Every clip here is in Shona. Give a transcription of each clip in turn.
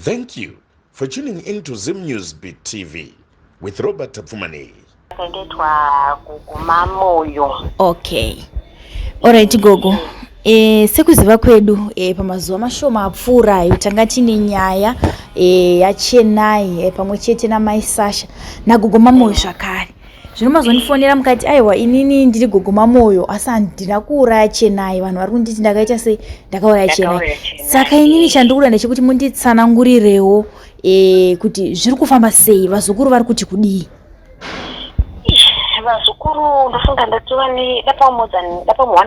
Thank you for tuning in to Zim News Beat TV with Robert Tapfumaneyi. Ndakaitwa kuguma moyo. Okay. Alright gogo. E, sekuziva kwedu e, pamazuva mashoma apfuura ayo tanga tine nyaya e, yaChenai e, pamwe chete namai Sasha nagogo Mamoyo zvakare. Zvino mazondifonera mukati aiwa inini ndiri gogo Mamoyo asi handina kuuraya Chenai, vanhu vari kunditi ndakaita sei ndakauraya Chenai. Saka inini chandiri kuda ndechekuti munditsanangurirewo e, kuti zviri kufamba sei, vazukuru vari kuti kudii? Vazukuru ndofunga ndatova nedapa more than dapa 150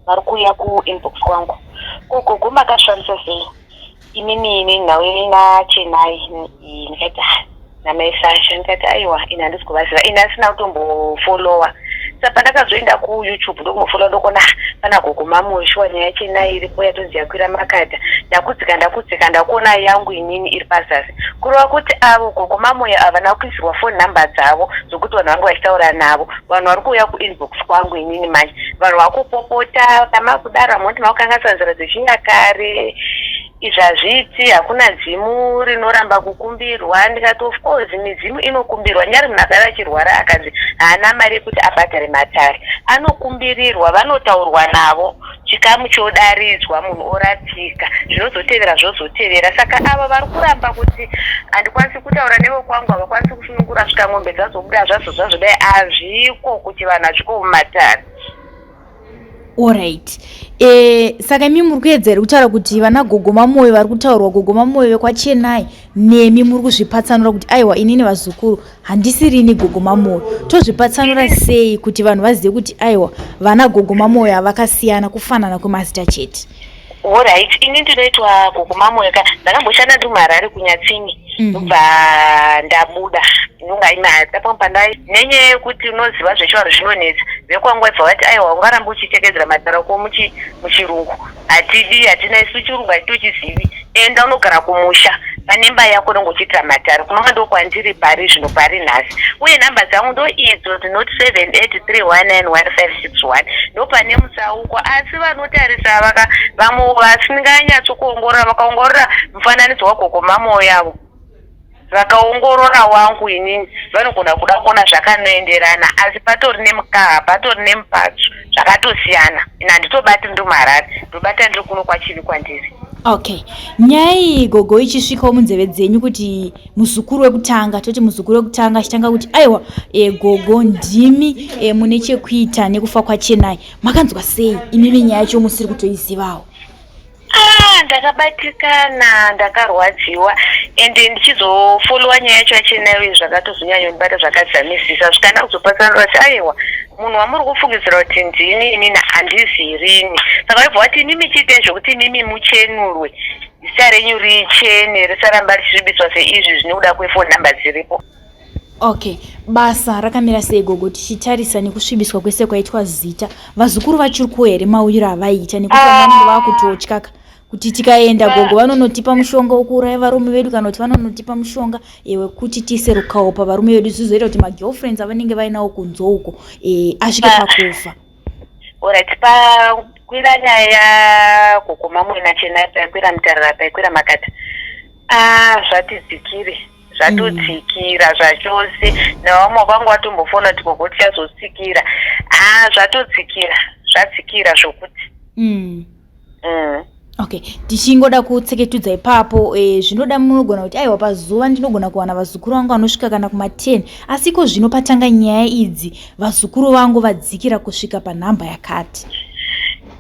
vari kuuya kuinbox kwangu. Ko gogo makashandisa sei? Inini nenhau naChenai ndikati ah, namai Sasha ndikati aiwa ini handisi kuvaziva, ini asina kutombofolowa. Saka pandakazoenda kuYouTube ndokumofolowa ndokuona ah, pana gogo Mamoyo shuwa nyaya yaChenai iripo yatonzi yakwira makata. Ndakudzika ndakudzika ndakuona yangu inini iri pazasi. Kureva kuti avo gogo Mamoyo havana kuisirwa phone number dzavo dzokuti vanhu vange vachitaura navo. Vanhu vari kuuya kuinbox kwangu inini manje vanhu vakupopota kamakudaro hamunoti makukanganisa nzira dzechinyakare izvi hazviiti hakuna dzimu rinoramba kukumbirwa. Ndikati of course midzimu inokumbirwa, nyari munhu akave achirwara akanzi haana mari yekuti abhadhare matare anokumbirirwa, vanotaurwa navo chikamu chodaridzwa munhu orapika zvinozotevera zvozotevera. Saka ava vari kuramba kuti handikwanisi kutaura nevekwangu, havakwanisi kusunungura svika mombe dzazobuda zvazo zvazodai, hazviko kuti vanhu hazviko mumatare. Alright. E, saka imi muri kuedza here kutaura kuti vana gogo Mamoyo vari kutaurwa, gogo Mamoyo vekwaChenai, nemi muri kuzvipatsanura kuti aiwa inini vazukuru handisirini gogo Mamoyo? Tozvipatsanura sei kuti vanhu vazive kuti aiwa vana gogo Mamoyo havakasiyana kufanana kwemazita chete? Alright, ini ndinoitwa gogo Mamoyo ka, ndakamboshanda ndiri muHarare kuNyatsini ndobva ndabuda ndonga ina pandai nenyaya yekuti unoziva zvechivanhu zvinonetsa, vekwangu vaibva vati aiwa ungaramba uchitekedzera matara ko muchirungu hatidi, hatina isu chirungu hatitochizivi, enda unogara kumusha pane imba yako unenge uchiitira matare kunonga ndokwandiri pari zvino pari nhasi. Uye nhamba dzangu ndo idzo dzinoti 78319156 ndopane mutsauko, asi vanotarisa vaka vamwe vasinganyatsokuongorora vakaongorora mufananidzo wagogo Mamoyo yavo vakaongorora wangu inini vanogona kuda kuona zvakanoenderana, asi patori nemukaha patori nemupatso zvakatosiyana. Ini handitobati ndiri muHarare, ndobata ndiri kuno kwaChivi kwandiri. Okay, nyaya iyi gogo ichisvikawo munzeve dzenyu kuti muzukuru wekutanga, toti muzukuru wekutanga achitanga kuti aiwa e, gogo ndimi e, mune chekuita nekufa kwaChenai, makanzwa sei imimi nyaya yacho musiri kutoizivawo? Ah, ndakabatikana, ndakarwadziwa ende ndichizofolowa nyaya yacho yaChenai zvakatozonyanyondibata zvakadzamisisa zvikana kuzopatsanura kuti aiwa munhu wamuri kufungidzira kuti ndini inini handizirini. Saka vaibva vati imimi chiitei zvekuti imimi muchenurwe, zita renyu richene risaramba richisvibiswa seizvi zvinoda kwefoni number dziripo. Okay, basa rakamira sei gogo tichitarisa nekusvibiswa kwese kwaitwa zita? Vazukuru vachiri kuwo here mauyiro avaiita nekuti vanenge vakutotya kuti tikaenda gogo vanonotipa mushonga wekuuraya varume vedu kana kuti vanonotipa mushonga wekuti tiise rukawo pavarume vedu zvizoita kuti magirlfriends avanenge vainawo kunze uko e, asvike pakufa. Alright, pakwira nyaya yagogo Mamoyo naChenai, paikwira mutarara, paikwira makata, ah, zvatidzikire zvatotsikira zvachose. Nevamwe vangu vatombofona kuti gogo tichazotsikira, ah, zvatotsikira, zvadzikira zvokuti Okay, tichingoda kutseketudza ipapo e, zvinoda munogona kuti aiwa pazuva ndinogona kuwana vazukuru vangu vanosvika kana kuma10, asi iko zvino patanga nyaya idzi vazukuru vangu vadzikira kusvika panhamba yakati.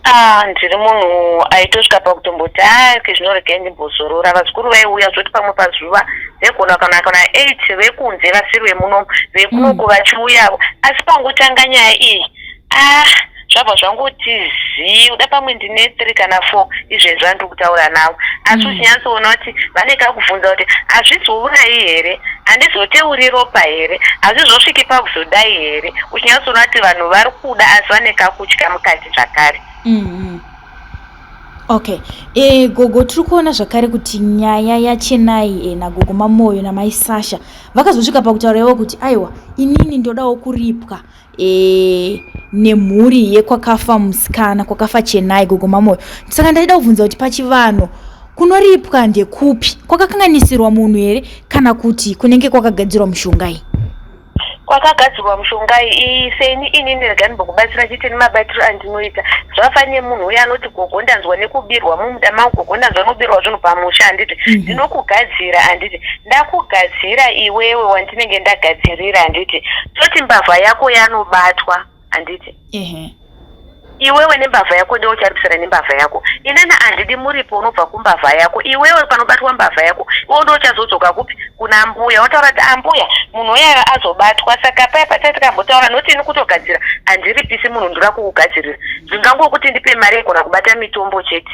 Ah, ndiri munhu aitosvika pakutomboti ake zvinoregai ndimbozorora. Vazukuru vaiuya zvoti pamwe pazuva vaigona kana 8 vekunze vasiri vemuno vekunoku vachiuyavo, asi pangotanga nyaya iyi ah zvabva zvangoti zii, uda pamwe ndine 3 kana 4 izvezvi vandiri kutaura navo, asi uchinyatsoona kuti vane kakubvunza kuti hazvizourayi here, handizoteuri ropa here, hazvizosviki pakuzodai here, uchinyatsoona kuti vanhu vari kuda asi vane kakutya mukati zvakare. Okay, e, gogo tiri kuona zvakare kuti nyaya yaChenai e, nagogo Mamoyo namai Sasha vakazosvika pakutaura ivo kuti aiwa inini ndodawo kuripwa e, nemhuri yekwakafa musikana, kwakafa Chenai, gogo Mamoyo. Saka ndaida kubvunza kuti pachivanhu Kunoripwa ndekupi? Kwakakanganisirwa munhu here kana kuti kunenge kwakagadzirwa mushonga iyi? Kwakagadzirwa mushonga iyi seni inini rega ndimbokubatsira chete nemabatiro andinoita. Zvafanire munhu uya anoti gogo ndanzwa nekubirwa mumuda mangu, gogo ndanzwa nekubirwa zvinhu pamusha handiti. Ndinokugadzira handiti. Ndakugadzira iwewe wandinenge ndagadzirira handiti. Toti mbavha yako yanobatwa handiti. Ehe. Iwewe nembavha yako ndiwe ucharipisana nembavha yako. Inini handidi muripo unobva kumbavha yako. Iwewe panobatwa mbavha yako, iwe ndiwe uchazodzoka kupi? Kuna mbuya. Wotaura kuti ambuya, munhu uya azobatwa. Saka paya patati tikambotaura noti ini kutogadzira handiripisi munhu ndoda kukugadzirira. Ndingangokuti ndipe mari yegona kubata mitombo chete.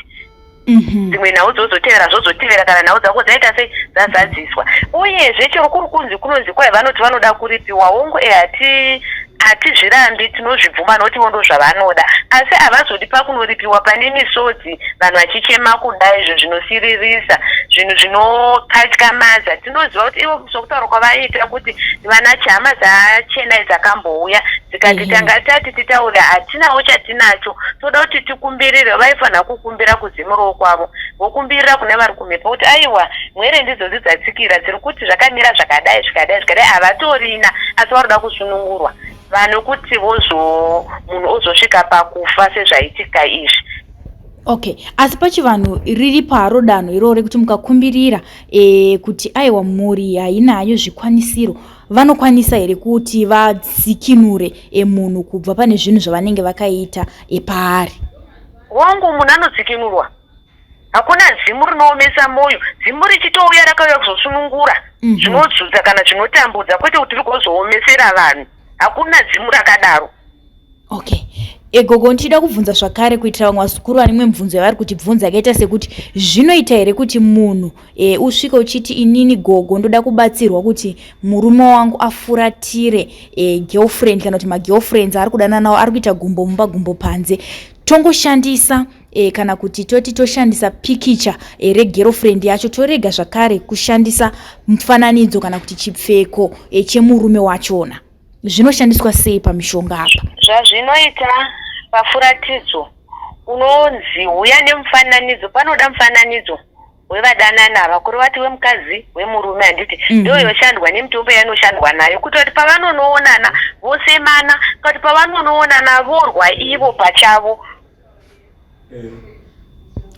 Dzimwe nhau dzozotevera zvozotevera kana nhau dzako dzaita sei dzazadziswa. Uyezve chero kuri kunzi kunonzi kwai vanoti vanoda kuripiwa hongu e hati hatizvirambi tinozvibvuma nokuti ivo ndozvavanoda asi havazodi pakunoripiwa pane misodzi vanhu vachichema kudai zvinhu zvinosiririsa zvinhu zvinokatyamadza tinoziva kuti ivo sokutaura kwavaiita kuti vana chihama dzachenai dzakambouya dzikati tanga tati titaure hatinawo chatinacho toda kuti tikumbirire vaifanira kukumbira kuzimurowo kwavo vokumbirira kune vari kumhepo kuti aiwa mwere ndidzodzi dzatsikira dziri kuti zvakamira zvakadai zvikadai zvikadai havatorina asi varoda kusunungurwa vano kuti vozo munhu ozosvika pakufa sezvaitika izvi. Okay, asi pachivanhu riripo haro danho iroro rekuti mukakumbirira e, kuti aiwa mhuri hainayo zvikwanisiro vanokwanisa here kuti vadzikinure e, munhu kubva pane zvinhu zvavanenge vakaita e, paari? Hongu, munhu anodzikinurwa. Hakuna dzimu rinoomesa moyo. Dzimu richitouya rakauya kuzosunungura zvinodzudza kana zvinotambudza, kwete kuti rigozoomesera vanhu. Hakuna dzimu rakadaro. Okay. Egogo, ndichida kubvunza zvakare kuitira vamwe vazukuru vane imwe mibvunzo yavari kutibvunza yakaita sekuti zvinoita here kuti munhu e, usvike uchiti inini gogo ndoda kubatsirwa kuti murume wangu afuratire e, girlfriend kana kuti magirlfriends ari kudanana nawo ari kuita gumbo mumba gumbo panze tongoshandisa e, kana kuti toti toshandisa pikicha e, regirlfriend yacho torega zvakare kushandisa mufananidzo kana kuti chipfeko e, chemurume wachona. Zvinoshandiswa sei pamishonga apa? Zvazvinoita pafuratidzo unonzi huya nemufananidzo, panoda mufananidzo wevadanana ava kureva kuti wemukadzi wemurume handiti ndiyo yoshandwa nemitombo yainoshandwa nayo kuita kuti pavanonoonana vosemana kuti pavanonoonana vorwa ivo pachavo.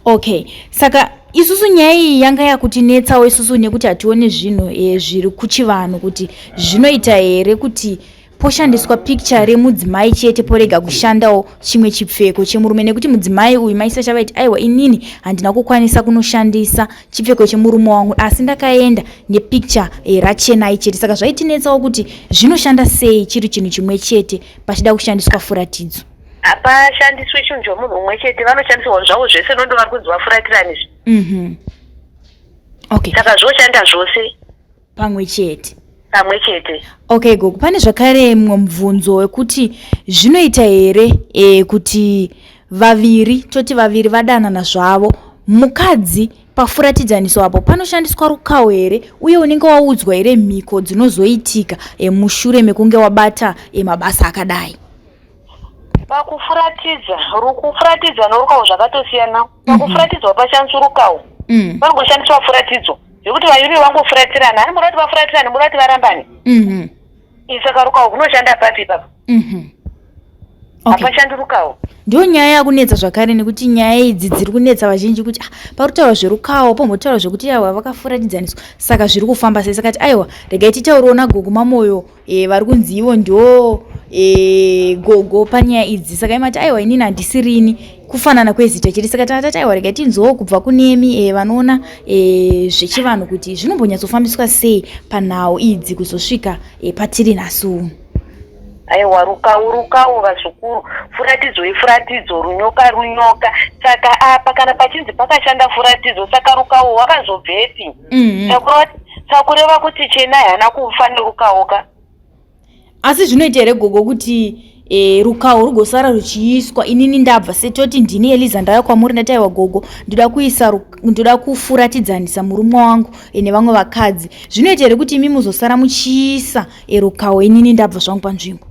Okay, saka isusu nyaya iyi yanga yakutinetsawo isusu nekuti hatione zvinhu e, zviri kuchivanhu kuti zvinoita here kuti poshandiswa picture remudzimai chete porega kushandawo chimwe chipfeko chemurume nekuti mudzimai uyu maisa chavaiti aiwa inini handina kukwanisa kunoshandisa chipfeko chemurume wangu asi ndakaenda nepicture e, rachenai chete. Saka zvaitinetsawo kuti zvinoshanda sei chiri chinhu chimwe chete pachida kushandiswa furatidzo. Hapashandiswi chinhu chomunhu umwe chete, vanoshandisirwa zvavo zvese nondo vari kunzi vafuratirani izvi. Okay. Saka zvoshanda zvose pamwe chete. Pamwe chete. Okay gogo, pane zvakare mumwe mubvunzo wekuti zvinoita here e, kuti vaviri toti vaviri vadanana zvavo mukadzi pafuratidzaniso apo panoshandiswa rukawo here uye unenge waudzwa here mhiko dzinozoitika e, mushure mekunge wabata e, mabasa akadai? Pakufuratidza, kufuratidza norukawo zvakatosiyana. Pakufuratidza pashandiswa rukawo. Panongoshandiswa furatidzo. Zvekuti vaviri vangofuratirana. Hani munoda kuti vafuratirane, munoda kuti varambane. Saka rukawo kunoshanda papi ipapo? Okay. Hapashandi rukawo. Ndiyo nyaya yakunetsa zvakare nekuti nyaya idzi dziri kunetsa vazhinji kuti ah, parikutaurwa zverukawo pombotaurwa zvekuti aiwa vakafuratidzaniswa saka zviri kufamba sei saka ti aiwa regai titaurewo nagogo Mamoyo e, vari kunzi ivo ndo e, gogo panyaya idzi saka imati aiwa inini handisirini kufanana kwezita chete saka tati aiwa regai tinzwewo kubva kunemi e, vanoona e, zvechivanhu kuti zvinombonyatsofambiswa sei panhau idzi kuzosvika e, patiri nhasi uno. Aiwa rukawu rukawu vazukuru, furatidzo ifuratidzo, runyoka runyoka. Saka apa kana pachinzi pakashanda furatidzo saka rukawu wakazobvepi? Saka kureva kuti Chenai haana kufa nerukawo ka? Asi zvinoita here gogo kuti e, rukawo rugosara ruchiiswa inini ndabva setoti ndini Eliza ndauya kwamuri ndati aiwa gogo ndoda kuisa ndoda kufuratidzanisa murume wangu e, nevamwe vakadzi zvinoita here kuti imi muzosara muchiisa e, rukawo inini ndabva zvangu panzvimbo?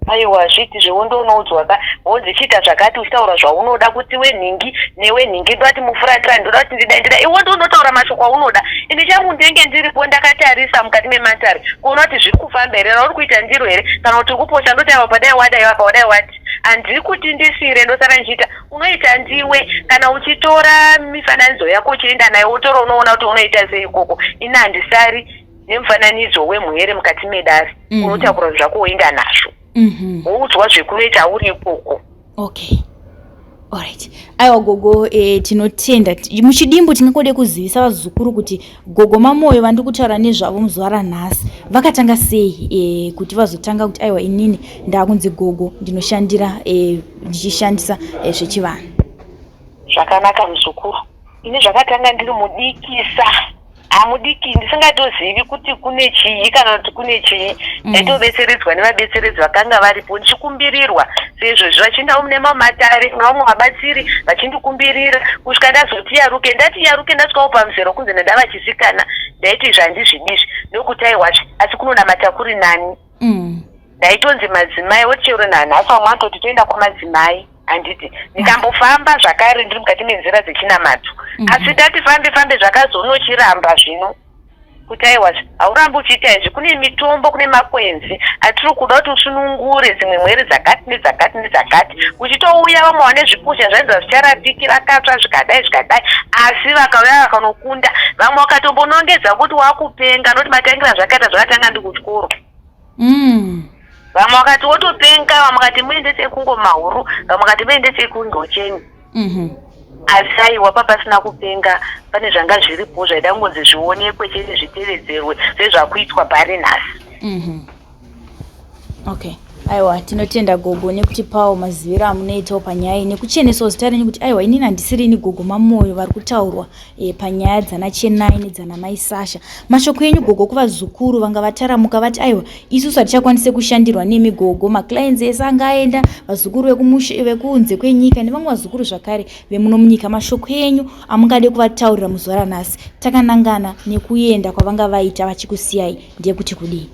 Aiwa, hazviiti zvewondonoudzwa ka, wonzi chiita zvakati uchitaura zvaunoda kuti wenhingi newenhingi ndoda kuti mufuratirane, ndoda kuti ndidai ndidai, iwe ndounotaura mashoko aunoda. Ini changu ndenge ndiripo ndakatarisa mukati mematare kuona kuti zviri kufamba here, rauri kuita ndiro here kana kuti uri kuposha, ndoti aiwa padai wadai apa wadai wati. Handiri kuti ndisire ndosara ndichiita, unoita ndiwe kana uchitora mifananidzo yako uchienda nayo wotora unoona kuti unoita sei ikoko. Ini handisari nemufananidzo wemhere mukati medare. Unotakura zvako woenda nazvo, woudzwa zvekunoita uri ikoko. Okay, alright. Aiwa gogo, tinotenda. Muchidimbu tingangode kuzivisa vazukuru kuti gogo Mamoyo vandiri kutaura nezvavo muzuva ranhasi vakatanga sei kuti vazotanga kuti aiwa, inini ndaakunzi gogo, ndinoshandira ndichishandisa zvechivanhu. Zvakanaka muzukuru. Ini zvakatanga ndiri mudikisa, hamudiki, ndisingatozivi kuti kune chii kana kuti kune chii. Ndaitobetseredzwa nevabetseredzi vakanga varipo, ndichikumbirirwa seizvozvi vachiendawo mune mamwe matare nevamwe vabatsiri vachindikumbirira kusvika ndazoti yaruke. Ndati yaruke, ndasvikawo pamuzero kunzi ndandava chisikana, ndaiti izvi handizvidizvi nokuti aiwazve, asi kunonamata kuri nani. Ndaitonzi madzimai wochero nanhasi vamwe vanototi toenda kwamadzimai, handiti? Ndikambofamba zvakare ndiri mukati menzira dzechinamato, asi ndati fambe fambe zvakazonochiramba zvino kuti aiwa, haurambi uchiita izvi. Kune mitombo, kune makwenzi atiri kuda kuti usunungure dzimwe mweri dzakati nedzakati nedzakati. Uchitouya vamwe vane zvipusha zvainzi zvicharapiki, vakatsva zvikadai zvikadai, asi vakauya vakanokunda. Vamwe vakatombonongedza kuti wakupenga nokuti matangira zvakaita zvakatanga ndikutyoro. Vamwe vakati wotopenga, vamwe vakati muendesei kungomahuru, vamwe vakati muendesei kungocheni. Asi aiwa, papasina kupenga, pane zvanga zviripo zvaida kungonzi zvionekwe chete, zvitevedzerwe sezvakuitwa pari nhasi. Okay, aiwa, tinotenda gogo nekutipawo maziviro amunoitawo panyaya iyi nekuchenesawo zita renyu kuti aiwa, inini handisiri ini gogo Mamoyo vari kutaurwa panyaya dzana Chenai nedzana mai Sasha. Mashoko enyu gogo kuvazukuru vanga vataramuka vati aiwa, isusu hatichakwanise kushandirwa nemi gogo, maclients ese anga aenda, vazukuru vekunze kwenyika nevamwe vazukuru zvakare vemuno munyika, mashoko enyu amungade kuvataurira muzuva ranhasi takanangana nekuenda kwavanga vaita vachikusiyai ndeyekuti kudii?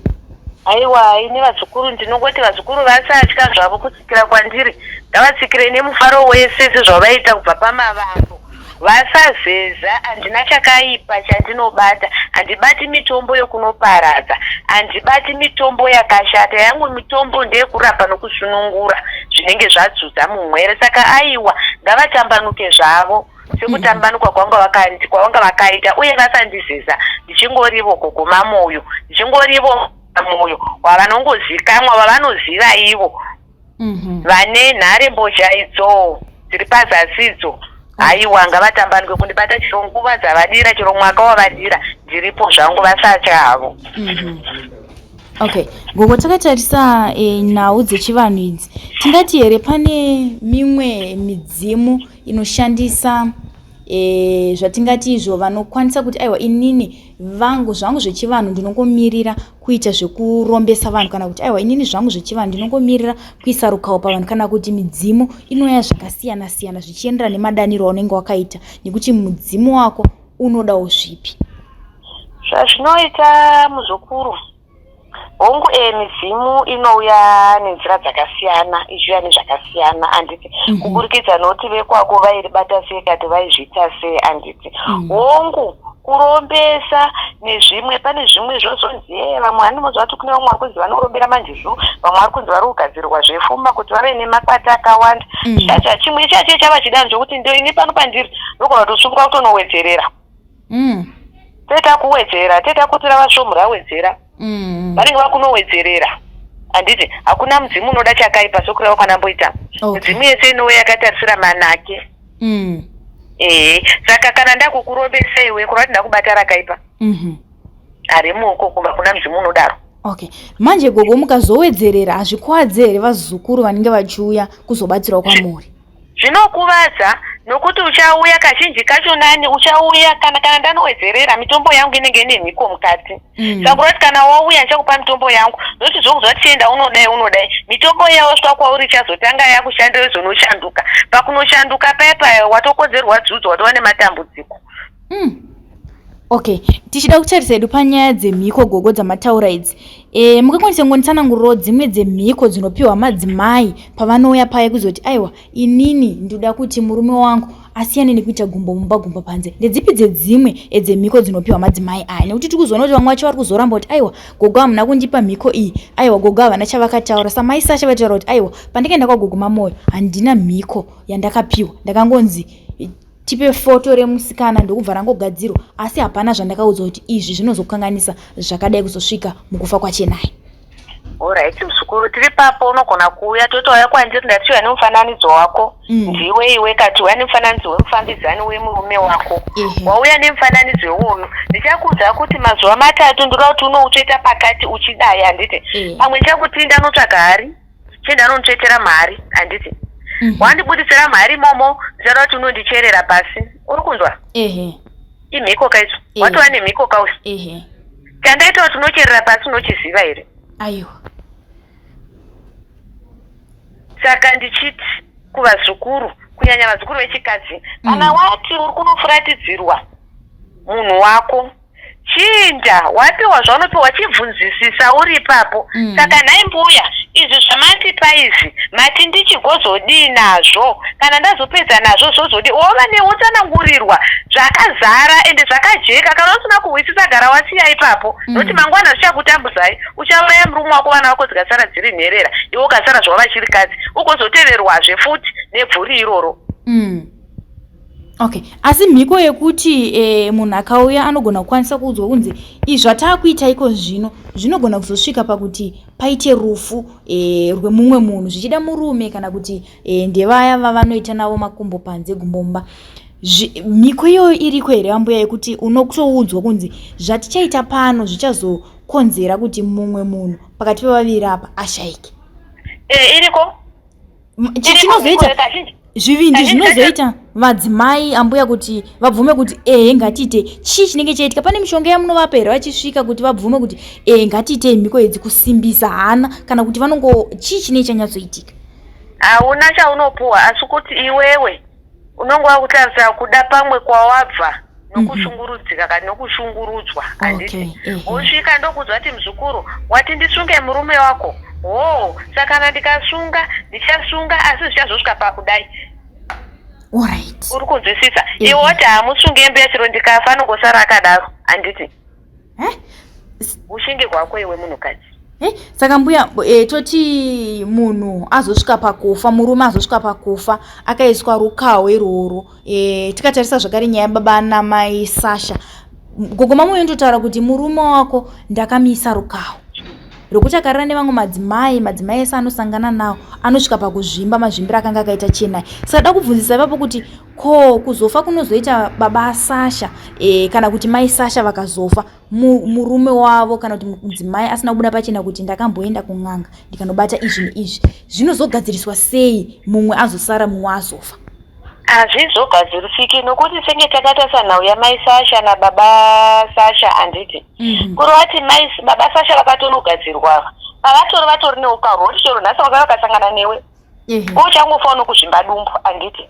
Aiwa, ini vazukuru ndinongoti vazukuru vasatya zvavo kutsikira kwandiri, ngavatsikire nemufaro wese sezvavaita kubva pamavambo. Vasazeza, handina chakaipa chandinobata. Handibati mitombo yokunoparadza, handibati mitombo yakashata. Yangu mitombo ndeyekurapa nokusunungura zvinenge zvadzudza mumwere. Saka aiwa, ngavatambanuke zvavo sekutambanuka kwavanga vakaita, uye vasandizeza, ndichingorivo gogo Mamoyo, ndichingorivo Moyo wavanongozikamwa, wavanoziva ivo vane nhare mbozha idzo dziri pazasi idzo. Haiwa, ngavatambanuke kundibata chero nguva dzavadira, chero mwaka wavadira, ndiripo zvangu, vasatya havo. Okay gogo, takatarisa nhau dzechivanhu idzi, tingati here pane mimwe midzimu inoshandisa zvatingati izvo vanokwanisa kuti aiwa, inini vangu zvangu zvechivanhu ndinongomirira kuita zvekurombesa vanhu, kana kuti aiwa, inini zvangu zvechivanhu ndinongomirira kuisa rukawo pavanhu, kana kuti midzimu inouya zvakasiyana siyana zvichienderana nemadaniro aunenge wakaita nekuti mudzimu wako unodawo zvipi? Zvazvinoita muzukuru, hongu, midzimu inouya nenzira dzakasiyana, ichiuya nezvakasiyana, handiti? Kuburikidza nokuti vekwako vairibata sei kati vaizviita sei, handiti? Hongu, kurombesa nezvimwe, pane zvimwe zvozonzi vamwe vanimoziva kuti kune vamwe vari kunzi vanorombera manjuzu, vamwe vari kunzi vari kugadzirwa zvefuma kuti vave nemakwati akawanda. Chacha chimwe chacho chava chidanho chokuti ndo ini pano pandiri ndogona kutosumuka kutonowedzerera. Toita kuwedzera, toita kuti rava svomu rawedzera. Vanenge vakunowedzerera, handiti? Hakuna mudzimu unoda chakaipa sokureva kwanamboita. Midzimu yese inouya yakatarisira manake. Ehe, saka kana ndakukurombesa iwe, kureva kuti ndakubata rakaipa harimo ukoko, hakuna mudzimu unodaro. Okay, manje gogo, mukazowedzerera hazvikwadze here vazukuru vanenge vachiuya kuzobatsirwa kwamuri? Zvinokuvadza nokuti uchauya kazhinji kacho nani uchauya kana ndanowedzerera mitombo yangu inenge ine mhiko mukati. Saka kureva kuti kana wauya ndichakupa mitombo yangu, nokuti zvokuziva kuti chienda unodai unodai, mitombo iya wasvika kwauri ichazotanga yakushandira, izonoshanduka. Pakunoshanduka paya paya watokonzerwa dzudzo, watova nematambudziko. Okay, tichida kutarisa hedu panyaya dzemhiko gogo dzamataura idzi. E, mungakwanisa kungonditsanangurirawo dzimwe dzemhiko dzinopiwa madzimai pavanouya paya kuzoti aiwa inini ndinoda kuti murume wangu asiyane nekuita gumbo mumba gumbo panze. Ndedzipi dzedzimwe dzemhiko dzinopiwa madzimai aya? Nekuti tiri kuzoona kuti vamwe vacho vari kuzoramba kuti aiwa gogo hamuna kundipa mhiko iyi, aiwa gogo havana chavakataura. Samai Sasha vaitaura kuti aiwa pandakaenda kwagogo Mamoyo handina mhiko yandakapiwa, ndakangonzi tipe foto remusikana ndokubva rangogadzirwa asi hapana zvandakaudzwa kuti izvi zvinozokanganisa zvakadai kuzosvika mukufa kwaChenai. Orit muzukuru tiri papo unogona kuuya totouya kwandiri ndati uya nemufananidzo wako mm. ndiwe iwe kati uya nemufananidzo wemufambidzani wemurume wako wauya nemufananidzo iwoyo ndichakuudza kuti mazuva matatu ndoda kuti unoutsveta pakati uchidai handiti mm. pamwe ndichakuti ndanotsvaga hari chienda anonditsvetera mari handiti mm -hmm. wandibuditsira mari imomo ndichada kuti unondicherera pasi uri kunzwa imhiko ka izvo watova nemhiko ka uyu chandaita kuti unocherera pasi unochiziva here aiwa saka ndichiti kuvazukuru kunyanya vazukuru vechikadzi kana mm. wati uri kunofuratidzirwa munhu wako Chinja wapiwa zvaunopiwa chibvunzisisa uri ipapo mm. Saka nhai mbuya izvi zvamandipa izvi mati ndichigozodii nazvo kana ndazopedza nazvo zvozodii wova newotsanangurirwa zvakazara ende zvakajeka kana usina kuhwisisa gara wasiya ipapo mm. Nokuti mangwana zvichakutambudzai uchauraya murume wako vana vako dzikasara dziri nherera iwe ukasara zvawava chirikadzi ugozoteverwazve futi nebvuri iroro mm. Okay, asi mhiko yekuti e, munhu akauya anogona kukwanisa kuudzwa kunzi izvi zvataakuita iko zvino zvinogona kuzosvika pakuti paite rufu e, rwemumwe munhu zvichida murume kana kuti e, ndevaya vavanoita navo makumbo panze gumbo mumba mhiko iyoyo iriko here ambuya yekuti unotoudzwa kunzi zvatichaita pano zvichazokonzera kuti mumwe munhu pakati pevaviri apa ashaike? E, iriko chinozoita zvivindi zvinozoita vadzimai ambuya kuti vabvume kuti ehe ngatiite chii chinenge chaitika pane mishonga yamunovapa here vachisvika kuti vabvume kuti ehe ngatiitei mhiko idzi kusimbisa hana kana kuti vanongo chii chinenge chanyatsoitika hauna chaunopuwa asi kuti iwewe unonge wakutarisa kuda pamwe kwawabva nokushungurudzika kana nokushungurudzwa handiti wosvika ndokuudzwa kuti muzukuru wati ndisunge murume wako hoo saka kana ndikasunga ndichasunga asi zvichazosvika pakudai Alright. Uri kunzwisisa iwe wati hamusunge mbuya chero ndikafa anongosara akadaro handiti Eh? Ushingi hwako iwe munhukadzi. Eh, saka mbuya eh, toti munhu azosvika pakufa murume azosvika pakufa akaiswa rukawo irworwo eh, tikatarisa zvakare nyaya yababa namai Sasha gogo mamoyo ndotaura kuti murume wako ndakamisa rukawo rwekuti akarara nevamwe madzimai madzimai ese anosangana nawo anosvika pakuzvimba mazvimbiro akanga akaita chenai saka da kubvunzisa ipapo kuti ko kuzofa kunozoita baba Sasha e, kana kuti mai Sasha vakazofa murume wavo kana kuti mudzimai asina kubuda pachena kuti ndakamboenda kun'anga ndikanobata izvi neizvi zvinozogadziriswa sei mumwe azosara mumwe azofa Hazvizogadzirisiki nokuti senge takatarisa nhau yamai Sasha nababa Sasha handiti mm -hmm. kuri vati mai baba Sasha vakatonogadzirwa ava pavatori vatori neukauro kuti chero nhasi vanga vakasangana newe uchangofawo nokuzvimba dumbu handiti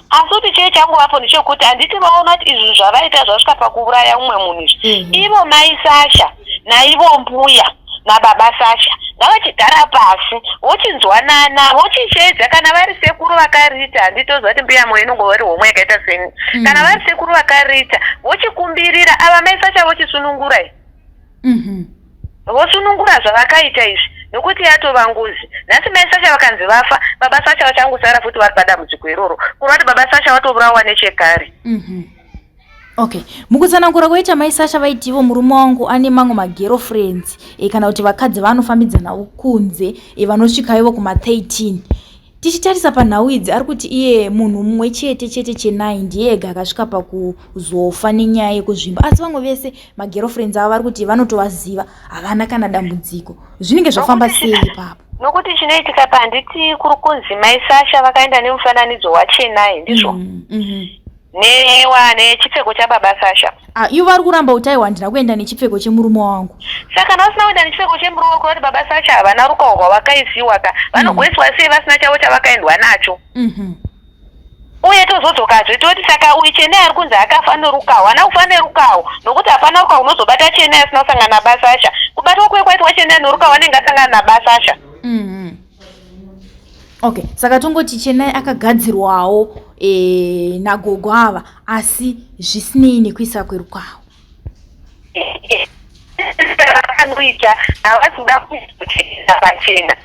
asi kuti chii changovapo ndechekuti handiti vaona kuti izvi zvavaita zvasvika pakuuraya umwe munhu izvi ivo mai Sasha naivo mbuya nababa Sasha ngavachigara pasi vochinzwanana vochisheedza kana vari sekuru vakarita handitoziva kuti mbuya moyo inongova iri homwe yakaita seni mm. kana vari sekuru vakarita vochikumbirira ava mai Sasha vochisunungura mm -hmm. vosunungura zvavakaita izvi nokuti yatova ngozi nhasi mai Sasha vakanzi vafa baba Sasha vachangosara futi vari padambudziko iroro kureva kuti baba Sasha vatourawa nechekare mm -hmm. Okay, mukutsanangura kwaita mai Sasha vaiti ivo murume wangu ane mamwe magirlfriends e, kana kuti vakadzi vaanofambidza navo kunze e, vanosvika ivo kuma 13 tichitarisa panhau idzi ari kuti iye munhu mumwe chete chete Chenai ndiye ega akasvika pakuzofa nenyaya yekuzvimba asi vamwe vese magirlfriends avo vari kuti vanotovaziva havana kana dambudziko zvinenge zvafamba sei ipapo nokuti chinoitika pa handiti kuri kunzi mai Sasha vakaenda nemufananidzo waChenai ndizvo mm -hmm. Newa nechipfeko chababa Sasha. Ah, ivo vari kuramba kuti aiwa handina kuenda nechipfeko chemurume wangu. Saka kana vasina kuenda nechipfeko chemurume wako vati baba Sasha havana rukawo rwavakaisiwa ka. Vanogoiswa sei vasina chavo chavakaendwa nacho? Mm -hmm. Uye toziva Tozodzokazve toti saka uyu Chenai ari kunzi akafa nerukaho haana kufa nerukaho nokuti hapana rukaho unozobata Chenai asina kusangana naBasasha. Kubatwa kuye kwaitwa Chenai norukaho anenge asangana naBasasha. Okay, saka tongoti Chenai akagadzirwawo e, nagogo ava asi zvisinei nekuisa kwerukaho. Anoita havasi kuda kuita pachena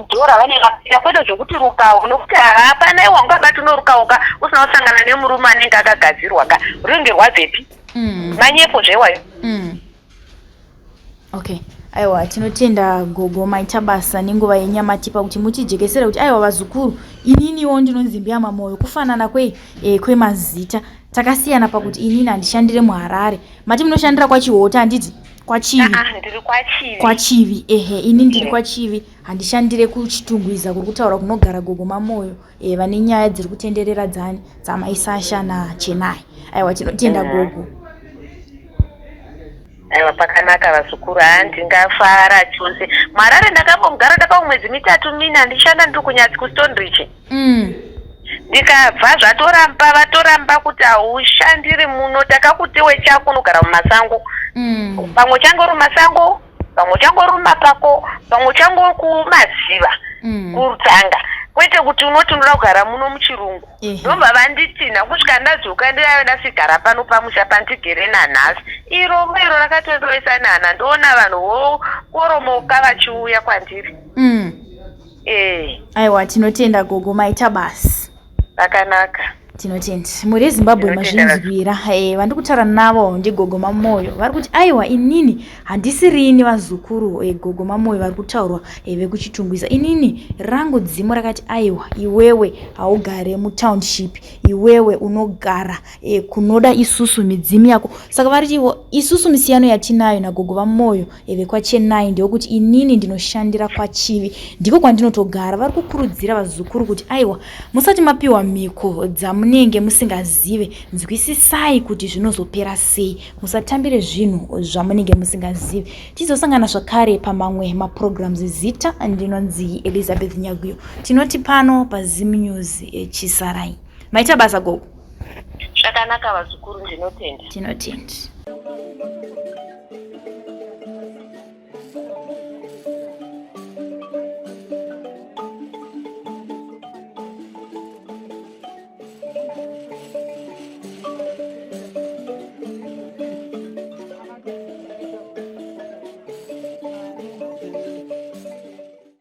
ndo ravanenge vakuita kwete zvekuti rukawo nokuti hapana iwe ungabati unorukawo ka usina kusangana nemurume anenge akagadzirwa ka runenge rwabvepi manyepo zvewayo Okay, aiwa tinotenda gogo maita basa nenguva yenyu yamatipa kuti mutijekesere kuti aiwa vazukuru ininiwo ndinonzi mbuya mamoyo kufanana kwei e, kwemazita takasiyana pakuti inini handishandire muharare mati munoshandira kwachihota handiti kwachivi ah, ndiri kwachivi kwachivi ehe ini ndiri kwachivi handishandire kuchitungwiza kuri kutaura kunogara gogo mamoyo e, vane nyaya dziri kutenderera dzani dzamai sasha nachenai aiwa tinotenda gogo Aiwa pakanaka vazukuru haa ndingafara chose. MuHarare ndakambogara ndapa mwedzi mitatu mina ndichishanda ndiri kunyatsi kuStonebridge. Ndikabva zvatoramba vatoramba kuti haushandiri muno takakutiwe chako unogara mumasango. Pamwe uchangori mumasango, pamwe uchangori mumapako, pamwe uchangori kumadziva kurutsanga. Kwete kuti unoti unoda kugara muno muchirungu. Ndobva vanditinha kusvika ndadzoka ndaive ndasigara pano pamusha pandigere nanhasi. Irombo iro rakatondovesa nana ndoona vanhu vokoromoka vachiuya kwandiri. Eh. Aiwa tinotenda gogo maita basa. Pakanaka. Tinotenda mhuri yeZimbabwe mazvinzwira eh, vandiri kutaura navo ndigogo Mamoyo vari kuti aiwa inini handisi rini vazukuru eh, gogo Mamoyo vari kutaurwa eh, vekuChitungwiza inini rangu dzimu rakati aiwa iwewe haugare mutownship iwewe unogara eh, kunoda isusu midzimu yako saka varitiwo isusu misiyano yatinayo nagogo vaMoyo eh, vekwaChenai ndeyekuti inini ndinoshandira kwaChivi ndiko kwandinotogara vari kukurudzira vazukuru kuti aiwa musati mapiwa mhiko dzamunenge musingazive nzwisisai kuti zvinozopera sei musatambire zvinhu zvamunenge musingazivi tizosangana zvakare pamamwe maprograms zita ndinonzi Elizabeth Nyagwiyo tinoti pano paZim News eh, chisarai maita basa gogo Zvakanaka vazukuru ndinotenda. Tinotenda.